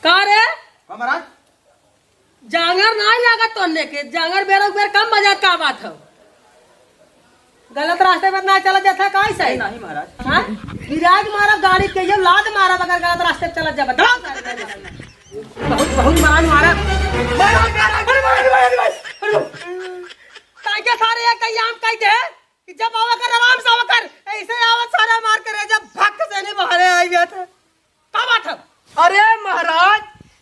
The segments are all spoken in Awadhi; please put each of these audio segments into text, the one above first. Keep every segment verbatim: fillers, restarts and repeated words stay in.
का रे? हाँ महाराज। जांगर नाहीं लागत तोहने के, जांगर बेरो बेर कम बजात का बात हो? गलत रास्ते में ना चला जाता का ऐसा? नहीं, नहीं महाराज। हाँ? गिराज मारा गाड़ी के, ये लात मारा अगर गलत रास्ते पे चला जाबा। दौड़। बहुत, बहुत मार मारा। ताके सारे एक कहीं आम कह दे कि जब आवा कर आराम से आवा कर, ऐसे आवा सारा मार के रे जब भक से नहीं बहरे आई गया था। का बात है? अरे महाराज,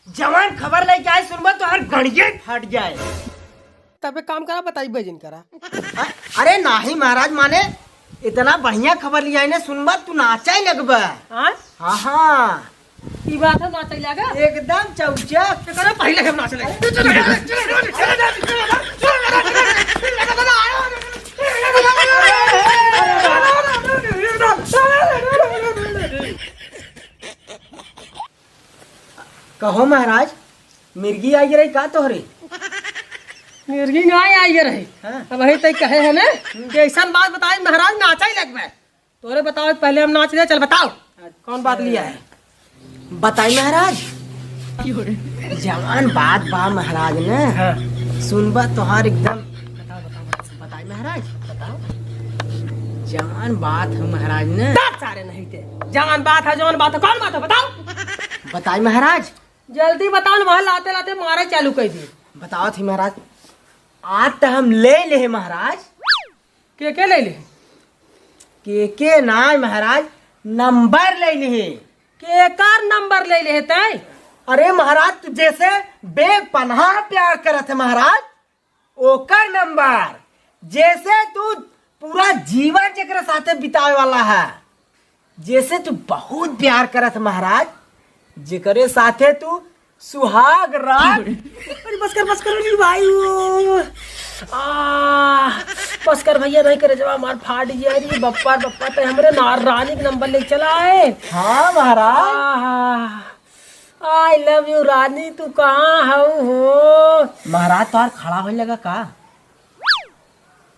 जवान खबर लेके आए सुनबा तो हर गड़िया ही फाट जाए। तबे काम करा, बताई बे जिन करा। अ-, अरे नाही महाराज, माने इतना बढ़िया खबर लिया है ने सुनबा तू नाचा ही लगबा। हाँ? हाँ, हाँ। ई बात है, नाचा ही लगा? एकदम चौचक। एकरा पहले हम नाच ले। कहो महाराज, मिर्गी आई रही का तोहरे? मिर्गी ना आई रही। हाँ। अब वही तय कहे है ना कि ऐसा बात बताई महाराज, नाचा ही लगबे। तोरे बताओ पहले हम नाच ले, चल बताओ। कौन बात लिया है? बताई महाराज। जवान बात बा महाराज ने। हाँ। सुनबा तोहार एकदम। बताओ, बताओ, बताओ। बताई महाराज। बताओ। जवान बात है महाराज ने। दस सारे नहीं थे। जवान बात है, जवान बात है, कौन बात है बताओ? बताई महाराज। जल्दी बताओ ना, वहाँ लाते लाते मारे चालू कर दिए। बताओ थी महाराज, आज तो हम ले ले महाराज। के के ले ले? के के नाय महाराज, नंबर ले ले। केकर नंबर ले ले तय? अरे महाराज, तू जैसे बेपनाह प्यार करत है महाराज, ओकर नंबर, जैसे तू पूरा जीवन जेकरे साथे बितावे वाला है, जैसे तू बहुत प्यार करत है महाराज, जेकरे साथे तू सुहाग रात। अरे बस कर, बस कर, अरे भाई, ओ, आ, बस कर भैया, नहीं करे जब हमार फाट गया रे बप्पा रे बप्पा, ते हमरे ना रानी के नंबर ले चला है। हाँ महाराज। आहा। I love you रानी, तू कहाँ हऊ हो? महाराज तोहार खड़ा होए लगा का?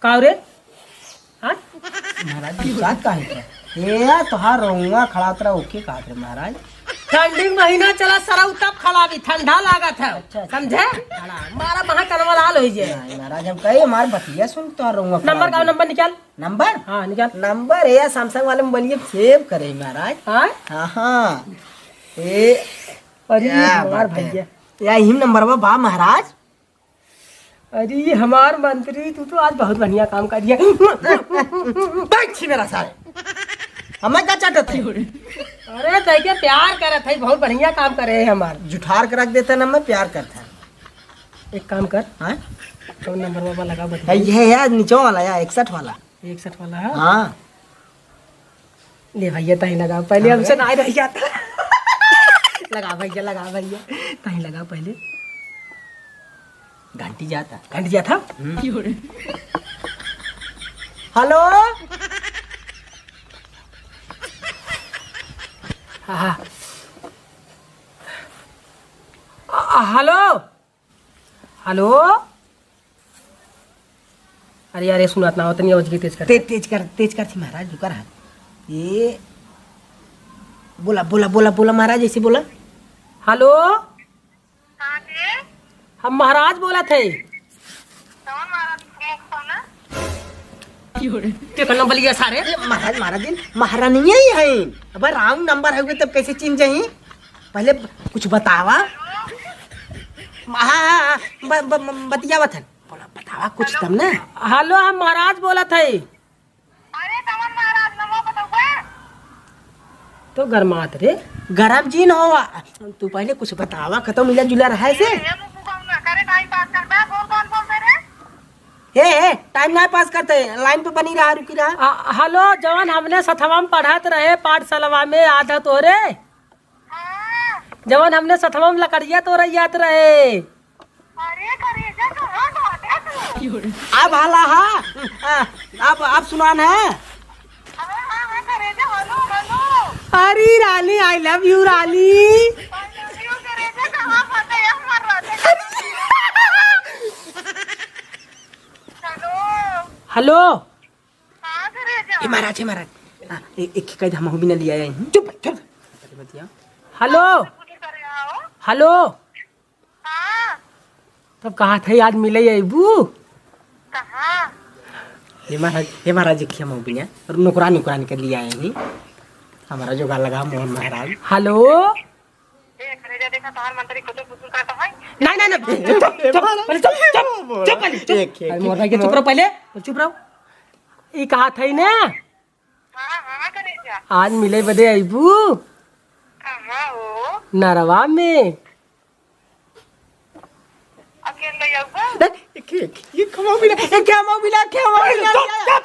का रे? हाँ? महाराज गुस्सात काहे थे? ए तोहार रोंगवा खड़ा उतरा ओके कहा थे महाराज। ठंडी के महीना चला सरऊ तब खड़ा भी ठंडा लागत है। अच्छा, अच्छा। समझे? खड़ा। मारा महा कनवा लाल होई जे। नहीं महाराज, हम कहे हमार बतिया सुन तोहार रोंगवा खड़ा नंबर का हो जाए। नंबर निकाल। नंबर? हाँ, निकाल। नंबर है यार, Samsung वाले में बोलिए, save करे महाराज। हाँ? हाँ, हाँ। ए, अरे, क्या हमार बात है? भैया। या इही नंबरवा बा महाराज। अरे, हमार मंत्री, तू तो आज बहुत बढ़िया काम कर दिया। बैठ छी मेरा सारे। हमें का चाटत है? अरे, तय के प्यार करत है, बहुत बढ़िया काम करे है हमार। जुठार के रख देता ना, मैं प्यार करता है। एक काम कर। हाँ? तो नंबरवा लगा बता। ये है यार, नीचे वाला यार, इकसठ वाला। इकसठ वाला है? हाँ। ले भैया, तहीं लगाओ पहले, हाँ, हमसे ना रह जाता। लगा भैया, लगा भैया, तहीं लगाओ पहले। घंटी जाता। घंटी जाता? हम्म। हेलो? हाँ, हाँ। आ, हेलो? हेलो? अरे यार, ये सुनात ना हो, तनी आवाज के तेज कर। ते-, तेज कर, तेज कर थी महाराज, रुका रहा। ये बोला, बोला, बोला, बोला महाराज, ऐसे बोला। हेलो? हाँ जी? हम महाराज बोलत है। कौन महाराज? कौन है? क्यों रे? ते कन्ना बलिया सारे? अरे महाराज, महाराज जी, महारानिया ही है। अब wrong नंबर है, तब कैसे चिन्ह जाई? पहले कुछ बतावा। हाँ, हाँ, हाँ, ब-, ब-, ब-, बतियावत हन। बोला, बतावा कुछ तब ना। हेलो, हम महाराज बोलत है। अरे, कवन महाराज, नमो बतौबे। तो गरमात रे। गरम जी न होवा। तू पहले कुछ बतावा, कतौ मिला जुला रहा है से? ए, ए, मुँह फुकाऊ ना, करे टाइम पास कर बे, बोल कौन बोल दे रे? ए, ए, टाइम ना पास करते, लाइन पे बनी रहा, रुकी रहा। आ, हेलो, जवन हमने सथवा में पढ़त रहे, पाठशालावा में, याद है तोरे? हाँ। जवन हमने सथवा में लकड़िया तोरे याद रहे। अरे करेजा, कहाँ बाटे तू? अब हाला हा? आ, अब, अब सुनान है? हाँ, हाँ, हाँ, करेजा, हेलो, हेलो। अरे रानी, I love you रानी। I love you करेजा, कहाँ बाटे? ये हमार राजा। हेलो। हेलो। हाँ, करेजा। ए महाराज, ए महाराज। हाँ, ए-, एक ही कैद हम भी न लिया है। चुप, चुप। अरे बतिया। हेलो। कुछ करे आओ। हेलो। हाँ। तब कहा थे आज मिले अइबू? कहाँ? हे महाराज, हे महाराज, एक खेमा बिना और नौकरानी, नौकरानी के लिए आए हैं। हमारा जोगाड़ लगा मोहन महाराज। हेलो। ए, करेजा देखा, तोहार मंत्री कुतुर कुतुर करता है। नहीं, नहीं, नहीं, चुप, चुप, चुप, पहले चुप, चुप, चुप, पहले चुप। एक, एक, अरे मोर भाई के चुप रहो पहले, चुप रहो। ई कहा थे ना? हाँ, हाँ, करेजा। आज मिले बदे अइबू? कहाँ हो? नरवा में। अकेले अउबा? नहीं, एक, एक, ये खेमा बिना, ये खेमा बिना, खेमा बिना। चुप, चुप।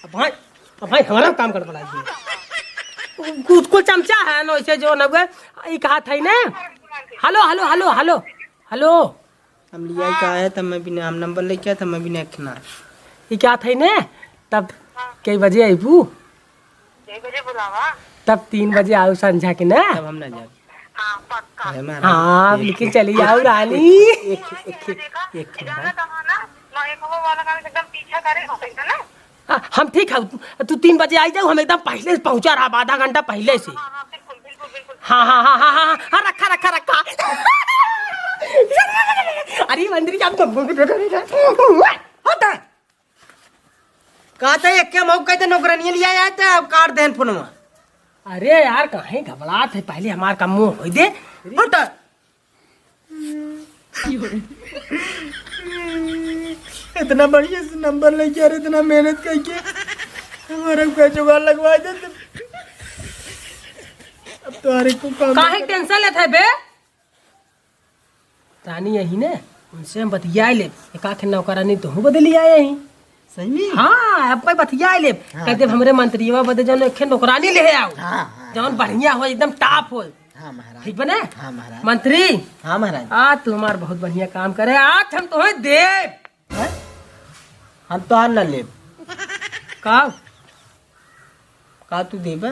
अब भाई, अब भाई, हमारा काम कर बना दिए। कुछ, कुछ चमचा है ना, इसे जो ना हुआ, ये कहा था ही ना। हेलो, हेलो, हेलो, हेलो, हेलो। हम लिया का है, तब मैं बिना, हम नंबर लेके आया, तब मैं बिना रखना। ये क्या था ही ना? तब हाँ। कई बजे अइबू? कई बजे बुलावा? तब तीन बजे आउ संझा के ना। तब हम ना जाब। हाँ, पक्का। अरे महाराज, हाँ, एक, लेकिन एक, चली एक, आउ रानी। एक, एक, एक, एक, एक, जाना तो है ना, मैं एक वो वाला काम एकदम पीछा करे हो गई है ना। हाँ, हम ठीक है, तू तीन बजे आई जाओ, हम एकदम पहले से पहुँचा रहा, आधा घंटा पहले से। हाँ, हाँ, बिल्कुल, बिल्कुल, बिल्कुल। हाँ, हाँ, हाँ, रखा, रखा, रखा। अरे मंत्री, आप तो होता। कहते एक के मौका कहते नौकरानियां लिया जाए तो अब काट देन फोनवा। अरे यार, काहे घबरात है, पहले हमार काम मुंह होई दे। हट। इतना बढ़िया से नंबर लेके, अरे इतना मेहनत करके हमारा का जुगाड़ लगवा दे तो। अब तो हर एक को काम काहे टेंशन लेत है बे? रानी यही ने, उनसे हम बतिया ले। एक आध नौकरानी तोहू बदे लिया यही। सही में? हाँ, अब मैं बतिया ले। हाँ, कहते हाँ। हमरे मंत्रियवा बदे जौन एक नौकरानी ले आओ। हाँ, हाँ, जौन हाँ। बढ़िया हो, एकदम टॉप हो। हाँ, महाराज। ठीक बने? हाँ, महाराज। मंत्री। हाँ, महाराज। आज तू हमार बहुत बढ़िया काम करे। आज हम तोहे देब। हैं? हम तोहार ना लेब। का? का तू देबा?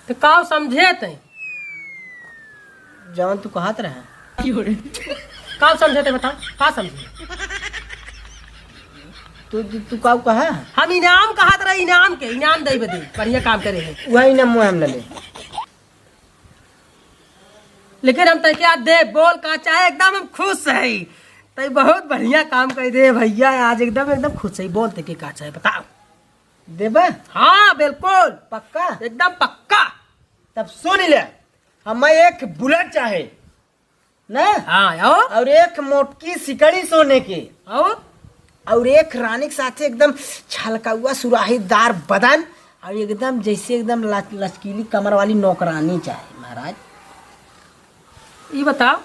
तो का समझे तै? जवन तू कहत रहा। का समझे तै बताओ, का समझे? तू, तू, तू का कहा? हम इनाम कहत रहे, इनाम के, इनाम दे बदे, बढ़िया काम करे है। वही इनाम हम ना ले। लेकिन हम तैके आज दे, बोल का चाहे, एकदम हम खुश है। तै बहुत बढ़िया काम कर दे भैया, आज एकदम, एकदम खुश है। बोल तैके का चाहे, बताओ। देबा? हाँ, बिल्कुल। पक्का? एकदम पक्का। तब सुन ले, हमें एक बुलेट चाहे, ना? हाँ, और? और एक मोटकी सिकड़ी सोने की। और? और एक रानी के साथे एकदम छलकौआ सुराहीदार बदन और एकदम जैसे एकदम लच-, लचकीली कमर वाली नौकरानी चाहे, महाराज। ई बताओ,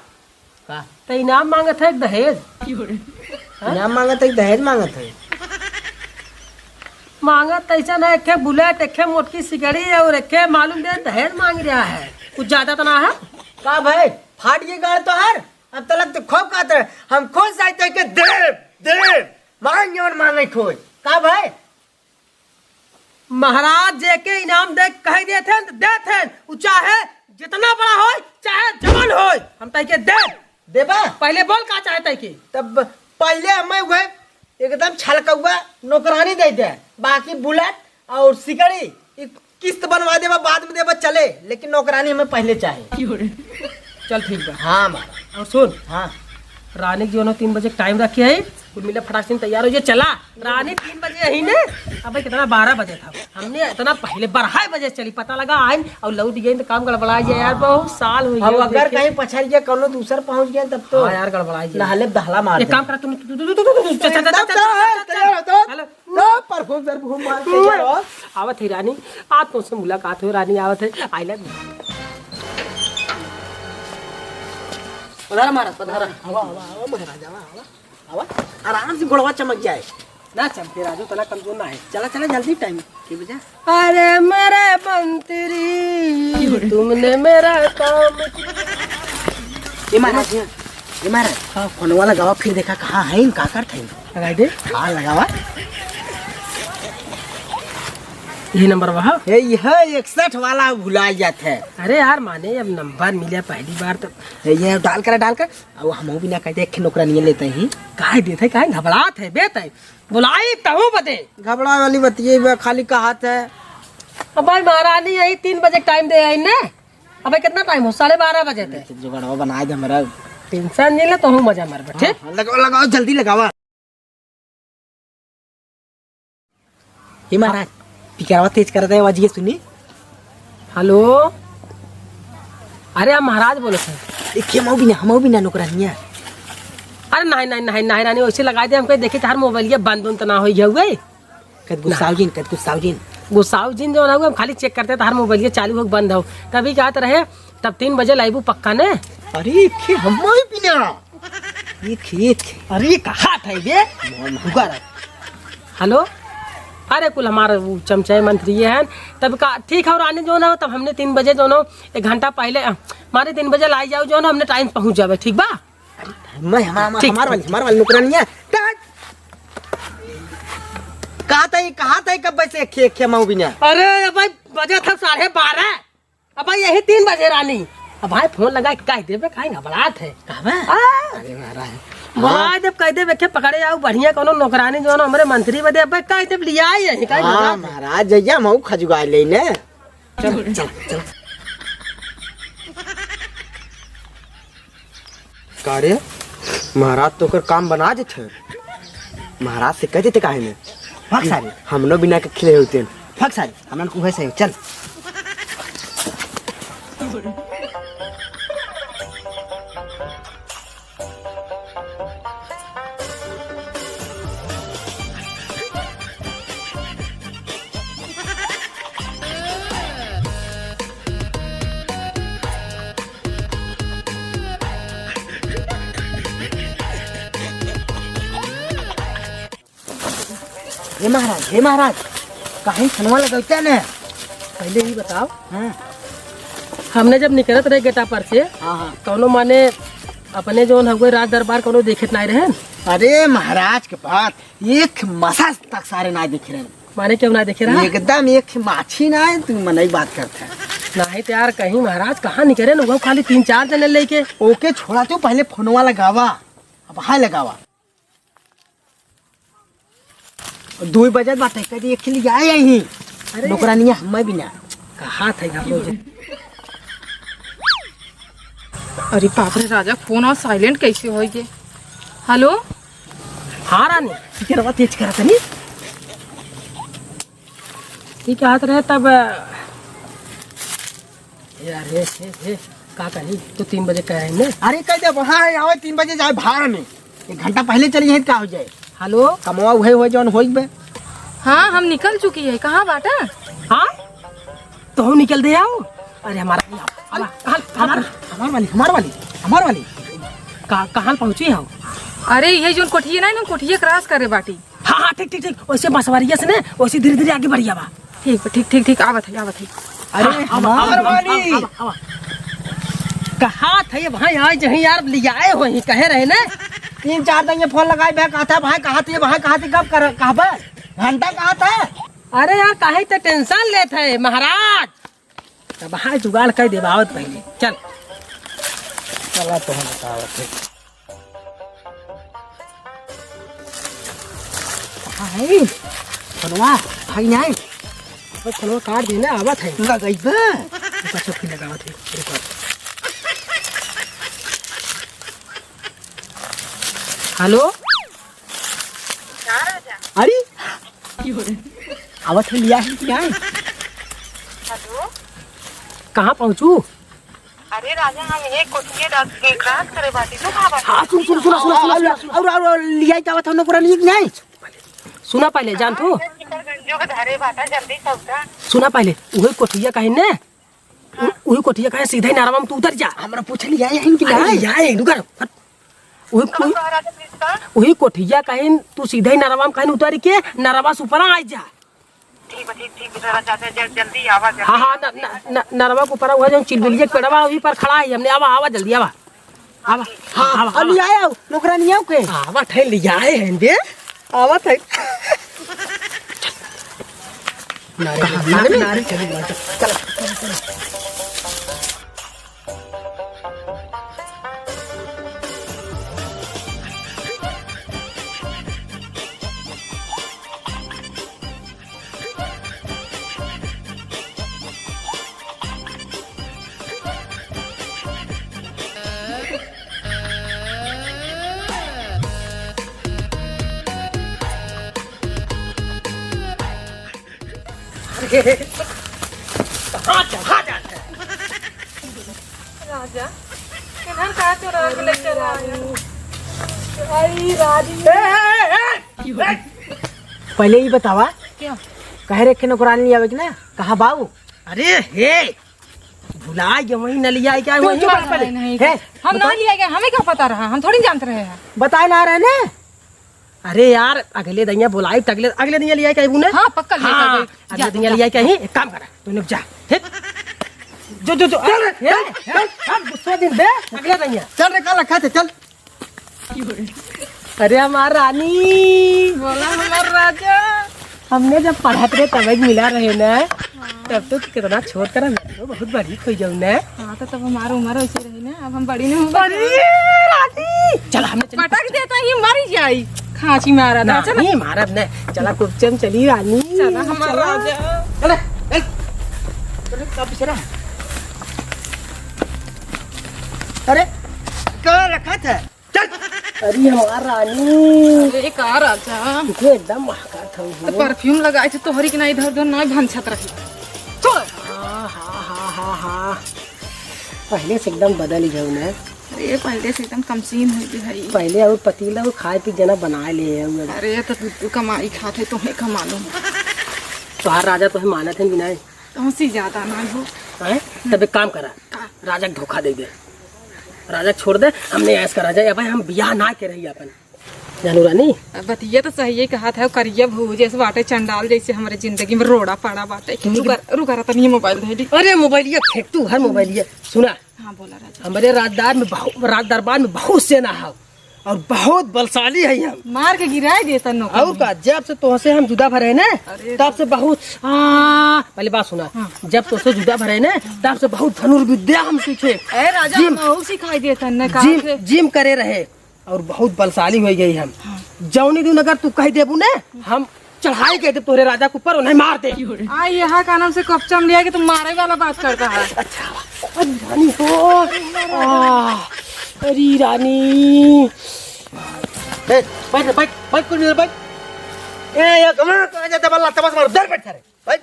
का? त इनाम मांगत है कि दहेज? हाँ? इनाम मांगत है कि दहेज मांगत है? मांगत त ऐसा ना, एक ठे बुलेट, एक ठे मोटकी सिकड़ी और एक ठे मालूम दे दहेज मांग रहा है। कुछ ज्यादा तो ना है? का भाई, फाट गई गाड़ तोहार? अब तलक तो खूब कहत रहे, हम खुश है तैके देब, देब, मांग जवन मांगे खोज। का भाई? महाराज जेके इनाम दे कह देत हैं, तो देत हैं। उ चाहे जितना बड़ा होय, चाहे जवान होय, हम तैके दे। देबा? पहले बोल का चाहे तैके। तब पहले हमें वह एकदम छलकौआ नौकरानी दे दे, बाकी बुलेट और सिकड़ी, ई किस्त बनवा देबा, बाद में देबा, चले, लेकिन नौकरानी हमें पहले चाहे। चल ठीक बा। हाँ, महाराज। और सुन, हाँ। रानी के जो है तीन बजे टाइम रखे है, कुल मिला फटाक से तैयार हो जाए, चला। रानी तीन बजे यही ने, अबे कितना, बारह बजे था, हमने इतना पहले बारह बजे चली, पता लगा आइन और लौट गए तो काम गड़बड़ा जाए यार, बहुत साल हो गए। अब अगर देखे। कहीं पछड़ गया, कौनो दूसर पहुंच गया, तब तो हाँ यार, गड़बड़ा जाए। नहले दहला मार एक दे। काम करा, तुम, तू, तू, चल, चल, एकदम चल, चल, तैयार, चल, चल, तैयार हो, चल। तो। हेलो। लो, परफ्यूम सरफ्यूम मार के जाओ। आवत है रानी, आज तोसे मुलाकात हो रानी, आवत है। I love you। पधारा महाराज, पधारा। आवा, आवा, आवा महाराज, आवा, आवा। आवा, आराम से गोड़वा चमक जाए। ना चमके राजू, तना कमजोर ना है। चला, चला, जल्दी टाइम। के बजा? अरे मेरे मंत्री, तुमने मेरा काम किया। ए महाराज, ए महाराज, हाँ। फोनवा लगावा, फिर देखा कहाँ है, का करत है। लगाई दे। हाँ, लगावा। ये नंबर वहाँ? ए, यह इकसठ वाला भुला जात है। अरे यार, माने अब नंबर मिला पहली बार तो। ए, ये डाल कर, डाल कर। अब हमहू बिना कह दे, एक नौकरानिया लेते ही। काहे देते, काहे घबरात है, बेत है। बुलाई तहू बदे। घबराए वाली बतिये बा, खाली कहत है। अब भाई महारानी यही तीन बजे टाइम दे आई ने। अबे कितना टाइम हो? साढ़े बारह बजे थे। जुगाड़वा बनाए दे हमरा। टेंशन नहीं ले, तो हूँ मजा मारबे, ठीक? हाँ, लगाओ, लगाओ, जल्दी लगावा। हे महाराज, पिकरवा तेज कर दे, आवाज ये सुनी। हेलो, अरे हम महाराज बोलत हैं। ए, के मऊ बिना, मऊ बिना नौकरानिया। अरे नहीं, नहीं, नहीं, नहीं रानी, वैसे लगाए दे, हमको देखी तोहार मोबाइलिया बंद उंद ना होइ गया हुए। कद गुस्साओ जिन, कद गुस्साओ जिन। गुस्साओ जिन जो ना हुए, हम खाली चेक करते तोहार मोबाइलिया चालू हो कि बंद हो। तभी कहत रहे, तब तीन बजे लाइबू पक्का ने? अरे, के मऊ बिना। ये खेत। अरे, ये कहाँ था ये? मोहन रुका रहा। हेलो, अरे कुल हमार उ चमचाए मंत्री ये हैं। तब का ठीक है, रानी जो ना हो, तब हमने तीन बजे जो ना हो, एक घंटा पहले, अ, हमारे तीन बजे लाई जाओ जो ना, हमने टाइम पहुँच जावे, ठीक बा? मैं, हमार, ठीक, हमार ठीक, वाली, ठीक। हमार वाली नौकरानिया। कहाँ था ये, कहाँ था ये, कब से खे-, खेमा बिना? अरे भाई, बजे था साढ़े बारह। अब भाई यही तीन बजे रानी। अब भाई फोन लगा के कह देबे, काहे घबरात है? कहबे? आ! अरे महाराज। महाराज, अब कह देबे के पकड़े आओ बढ़िया कोनो नौकरानी जो हमरे मंत्री बदे, अब कह देबे लिया ही यही, काहे हाँ, घबरात है? महाराज, जइया मऊ खजुगाए ले ने। चल, चल, चल। का रे? महाराज तो ओकर काम बना देते हैं। महाराज से कह देते काहे ने? भाग सारे। हमनो बिना के खिले होते हैं। भाग सारे। हमन को है सही। चल। हे महाराज, हे महाराज, कहीं फोनवा लगौते ने? पहले ही बताओ। हाँ। हमने जब निकलत रहे गेटा पर से, हाँ, हाँ। कौनो माने अपने जौन हउए राज दरबार कौनो देखत नाहीं रहे। अरे महाराज के बात, एक मसा तक सारे ना देखे रहे। माने क्यों ना देखे रहा? एकदम एक माछी ना है, तू मनई बात करत है। नाहीं तो यार, कहीं महाराज कहाँ निकले ना, वो खाली तीन चार जने लेके। ओके छोड़ा, तू पहले फोनवा लगावा, अब हाय लगावा। दुई बजत बाटे, कह दे, एक खिली आए यहीं। अरे। नौकरानिया हम्मे भी ना। कहा था घर में। अरे बाप रे राजा, फोन और साइलेंट कैसे होई गे? हेलो? हाँ रानी, फिकिरवा तेज करा तनी। ठीक हाथ रहे तब। यार, हे, हे, हे, का कही? तो तीन बजे कह रहे हैं। अरे, कह दे, हाँ, आवे तीन बजे जाए बाहर में। एक घंटा पहले चली जाए, का हो जाए? हेलो? कमवा उहे हुए, जौन होई बे। हाँ, हम निकल चुकी है। कहाँ बाटा? हाँ? तो हम निकल दे आओ। अरे, हमारा वाली, हमार, हमार, हमार वाली, हमार वाली, हमार वाली। का, कहाँ पहुँची हो? अरे, ये जौन कोठिया ना, ना कोठिया क्रॉस करे बाटी। हाँ, हाँ, ठीक, ठीक, ठीक। वैसे मसवरिया से ना, वैसे धीरे, धीरे आगे बढ़िया बा। ठीक बा, ठीक, ठीक, ठीक, आवत है, आवत है। अरे, हाँ, आवा, हमार आवा, वाली। आवा, आवा, आवा। कहा था ये भाई, आज यहीं यार लियाए हो, ही कहे रहे ना। तीन चार दिन ये फोन लगाए बे, कहा था भाई, कहा था ये भाई, कहा था कब कर, कहा बे? घंटा कहा था? अरे यार, काहे ते टेंशन लेत है महाराज? तब हाँ जुगाड़ कर देबा, आवत पहले। चल। चला तो हम बतावत है। हाँ है। फोनवा, भाई नहीं। बस फोनवा काट देना, आवत है। लगा गई बा। रुका, सब की लगावत है। रुका। हेलो? का राजा? अरे, आवत है, लिया है कि नहीं? हेलो? कहाँ पहुँचू? अरे राजा, हम ये कोठिए रात के क्रॉस करे बाटी, तू कहाँ बाटी? हाँ, सुन, सुन, सुना, सुना, सुना, सुना, सुना। और, और, और लिया ही का आवत है, नौकरानी कि नहीं? सुना पहले, जान तू। चिकरगंजो के धरे बाटा, जल्दी से उतर। सुना पहले, उहे कोठिया कहीं ने, उ-, उही कोठिया कहे सीधे नरवा में तू उतर जा। हमरा पूछ लिया है कि अरे नहीं? लिया है, रुका, रुका। उही, अब उही, तोहरा के मिस कॉल? उही कोठिया कहे तू सीधे नरवा में कहे उतर के नरवा से ऊपर आ जा। ठीक बा, ठीक, ठीक बा, जरा जा, जा, जल-, जल्दी आवा, जल्दी। हाँ, हाँ, न-, न-, न-, नरवा के ऊपर हुआ जो चिलबिलिया के पेड़वा वही पर खड़ा है, हमने आवा, आवा, जल्दी आवा। आवा, हाँ, आवा, अब आवा। ले आए हो, नौकरानी आओ के? आवा, ठहर ले आए हैं बे। आवत है। नारे, कहाँ? नारे, नारे, नारे, चलो, चलो, चलो, चलो। कहाँ चढ़ा जाता है? राजा, इधर का चोरा के लेके आया? आई रानी। ए, ए, ए, ए! पहले ही बतावा। क्या? कहे रखे नौकरानी आवे कि ना? कहाँ बाऊ? अरे हे, भुला गया, वहीं न लिया क्या? तू वहीं चुप रह पहले। नहीं, हे, हम ना बताओ। लिया गया, हमें क्या पता रहा? हम थोड़ी जानते रहे हैं। बताए ना रहे ने। अरे यार, अगले दइया बोलाई, अगले, अगले दइया लिया क्या ने? हाँ, पक्का लिया हाँ, क्या? अगले दइया लिया क्या? एक काम करा, तूने जा। हे? जो, जो, जो, चल रे, हे, चल, हे, चल। अब गुस्सा दिन दे, अगले दइया। चल रे, काला खाते, चल। अरे हमार रानी। बोला हमार राजा। हमने जब पढ़त रहे तब एक मिला रहे ना, हाँ। तब तो कितना छोट करा, मैं तो बहुत बड़ी हो जाऊँ ना। हाँ, तो तब हमार उम्र ऐसे रही ना, अब हम बड़ी नहीं हो गई। अरे रानी, चल हमने चल पटक देता ही मर जाई, खांसी मारा था। ना, चल। नहीं मारब ना, चला कुपचम चली रानी। चला हमार चला। राजा। अरे, ए, अरे, का पीछे रहा? अरे, का रखा था? चल। अरे हमार रानी। अरे का राजा? तू एकदम महका था तो वो। परफ्यूम लगाए थे तोहरी के ना इधर उधर ना भनछत रही। चल। हाँ, हाँ, हाँ, हाँ, हाँ। पहले से एकदम बदल गयो ना। अरे पहले से एकदम कमसीन हो गई है। पहले और पतीला वो खाए पी जना बनाए ले है वो। अरे तो तू, तू कमाई खाते तुम्हें कमा लो। तोहार राजा तुम्हें मानत है कि नहीं? तुमसे ज्यादा ना हो। हैं? तब एक काम करा, का? राजा के धोखा दे दे, राजा के छोड़ दे, हमने ऐश करा जाए। अब हम बियाह ना के रही अपन, जानू रानी। अब बतिया तो सही है, कहा था करिया भूत जैसे बाटे, चंडाल जैसे हमारे जिंदगी में रोड़ा पड़ा बाटे। तू रुका, रुका रहा, तनी मोबाइल दे दी। अरे मोबाइलिया फेंक तू, हर मोबाइलिया। सुना, हाँ, बोला राजा। हमारे राजदार में बहु-, राज दरबार में बहुत सेना है और बहुत बलशाली है हम। मार के गिराए देता नौकर और में। का, जब से तोहसे हम जुदा भरे ना, अरे तब से बहुत, आ, पहले बात सुना। हाँ। जब तोहसे जुदा भरे ना, तब से बहुत धनुर्विद्या हम सीखे। ए राजा, जिम, हम अहू सिखाई देता न का जिम, से। जिम करे रहे और बहुत बलशाली हो गई हम। हाँ। जौनी दिन अगर तू कह देबू ना, हम चढ़ाई के तोहरे राजा के ऊपर उन्हें मार दे। आ, यहाँ का नाम से कपचम लिया कि तुम मारे वाला बात करता है। अच्छा, अरे रानी हो। आ, अरे रानी। ए, बैठ, बैठ, बैठ, कुल मिल बैठ। ए, ये कमरा कहाँ जाता बल्ला, तमाश मारो, उधर बैठ सारे। बैठ।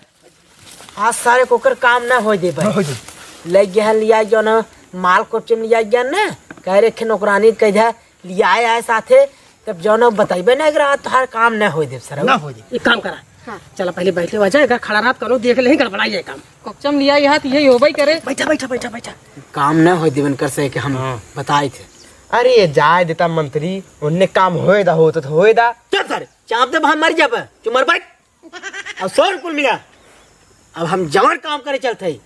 आज सारे को ओकर काम ना होए देबे। ना होए देबे। ले गया लिया जो ना, माल कपचम लिया गया ना, कह रखे नौकरानी कह दे, लियाए आए साथे, तब जौनो बतइबे ना, अगर आज तोहार काम न होए देब सरऊ। ना होए देब। एक काम करा। हाँ। चला पहले बैठे हो जाए, अगर खड़ा रहत करो देख ले, गड़बड़ा जाए काम। कपचम लिया यहाँ तो यही होबे करे। बैठा, बैठा, बैठा, बैठा। काम न होए देबन कर से कि हम हाँ। बताए थे। अरे ये जाए देता मंत्री, उनने काम होए दा, होत तो होए दा। चल सारे, चाप दे, हम मर जाबे। चुप मर बैठ। अब सुन कुल मिला, अब हम जवन काम करे चलत हई,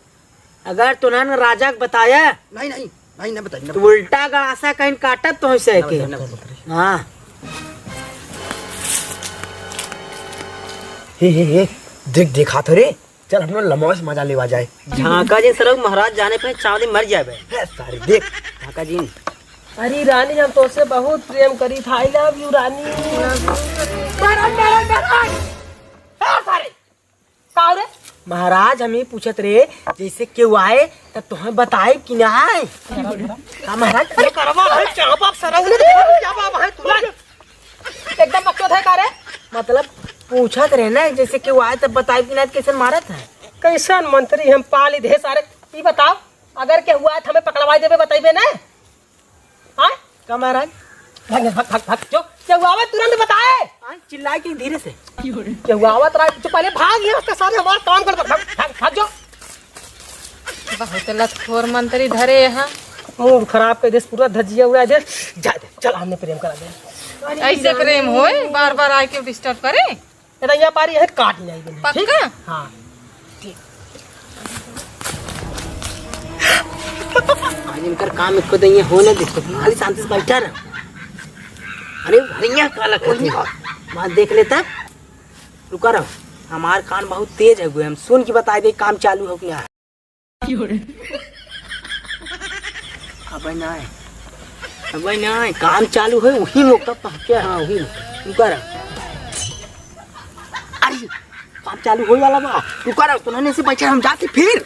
अगर तोहन राजा के बताया, नहीं, नहीं, नहीं, ना बताई, ना तो बताई। उल्टा गड़ासा कहीं काटत तो है ना के। बताई, ना बताई। हाँ। हे, हे, हे, देख, देखा तो रे, चल हम लोग लमोस मजा लेवा जाए। झांका जी सरऊ महाराज जाने पे चावली मर जाबे। हे सारे, देख। झांका जी। अरे रानी, हम तोसे बहुत प्रेम करी था, I love you रानी। महाराज, महाराज, महाराज। हाँ, सारे। का रे? महाराज, हम ई पूछत रहे, जैसे केहू आए, तब तोहें बताइब कि ना आए? का महाराज? अरे करवा है, क्या बाप सरऊ ने देखा, क्या बाप है तू? एकदम बकचोद है का रे? मतलब, पूछत रहे ना, जैसे केहू आए, तब बताइब कि ना, कैसन मारत है? कैसन मंत्री हम पाली दे सारे? ई बताओ, अगर केहू आए, तो हमें पकड़वाई देबे, बताइबे ना? हाँ? का महाराज? भाग, भाग, भाग, भाग, जो, केहू आवे तुरंत बताए। हाँ, चिल्लाए के धीरे से। केहू आवत रहा, जो पहले भाग यहाँ से, सारे हमारा काम कर, भाग, भाग, भाग जो। बहुत लतखोर मंत्री धरे यहाँ। मूड खराब कर देस, पूरा धजिया उड़ा देस। जा दे, चल हमने प्रेम करा दे। ऐसे प्रेम होए, बार बार आके डिस्टर्ब करे। ए, तो यहाँ पारी है, काट ले आइबे। पक्का? ठीक? हाँ। ठीक। आज इनकर काम एको दिन ये होने दे, तो खाली शांति से बैठा रह। अरे, भैया, काला कोई नहीं। वहाँ देख लेता। रुका रहो, हमार कान बहुत तेज है, हम सुन के बताए दे काम चालू हो गया है। अबे नहीं, अबे नहीं, काम चालू है, वही मौका पहुँचे, हाँ, वही मौका। रुका रहो। अरे, काम चालू होए वाला बा। रुका रहो, तोहने से बैठे हम जाते फिर।